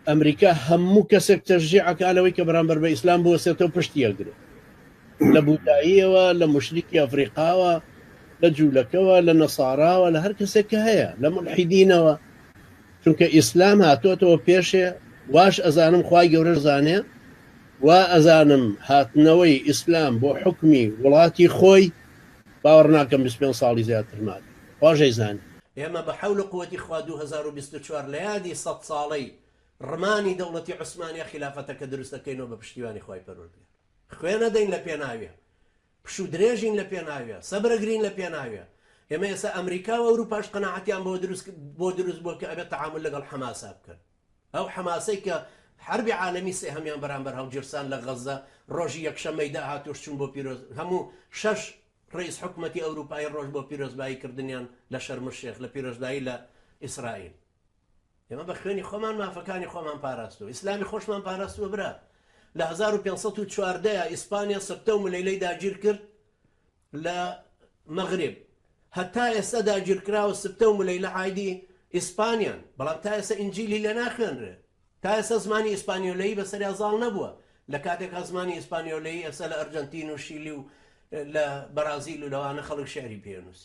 ئەمریکا هەموو کەسێک تەشجیع ئەکا لەوەی کە بەرامبەر بە ئیسلام بوەسێتەوە پشتی ئەگرێ لە بوداییەوە لە موشریکی ئەفریقاوە لە جوولەکەوە لە نەساراوە لە هەر کەسێک کە هەیە لە ملحیدینەوە چونکە ئیسلام هاتۆتەوە پێشێ واش ئەزانم خوای گەورەش زانێ وا ئەزانم هاتنەوەی ئیسلام بۆ حوکمی وڵاتی خۆی باوەڕ ناکەم 25 ساڵی زیاتر مابێ خواش ئەیزانێ. ئێمە بە حەول و قوەتی خوا 2024 لە یادی سەد ساڵەی ڕمانی دەوڵەتی عوسمانیا خیلافەتەکە دروست ئەکەینەوە بە پشتیوانی خوای پەروەردگار خوێن ئەدەین لە پێناویا پشوو درێژین لە پێناویا سەبر ئەگرین لە پێناویا ئێمە ئێستا ئەمریکا و ئەوروپاش قەناعەتیان بۆ دروست بۆ دروست بووە کە ئەبێت تەعامول لەگەڵ حەماسا بکەن ئەو حەماسەی کە حەربی عالەمی سێهەمیان بەرامبەر هەڵگیرسان لە غەززە ڕۆژی یەکشەممەی داهاتووش چوون بۆ پیرۆز هەموو شەش ڕئیس حکومەتی ئەوروپایی ڕۆژ بۆ پیرۆزبایی کردنیان لە شەرم الشێخ لە پیرۆزبایی لە ئیسرائیل ئێمە بە خوێنی خۆمان مافەکانی خۆمان پاراستووە ئیسلامی خۆشمان پاراستووە برا لە 1514 ئیسپانیا سبتە و ملەیلەی داگیر کرد لە مەغرب هەتا ئێستا داگیرکراوە سبتە و ملەیلە عایدی ئیسپانیان بەڵام تا ئێستا ئینجیلی لێ ناخوێنرێ تا ئێستا زمانی ئیسپانیۆلەیی بەسەریا زاڵ نەبووە لە کاتێکا زمانی ئیسپانیۆلەیی ئێستا لە ئەرجەنتین و شیلی و لە بەرازیل و لەوانە خەڵک شعری پێنووس.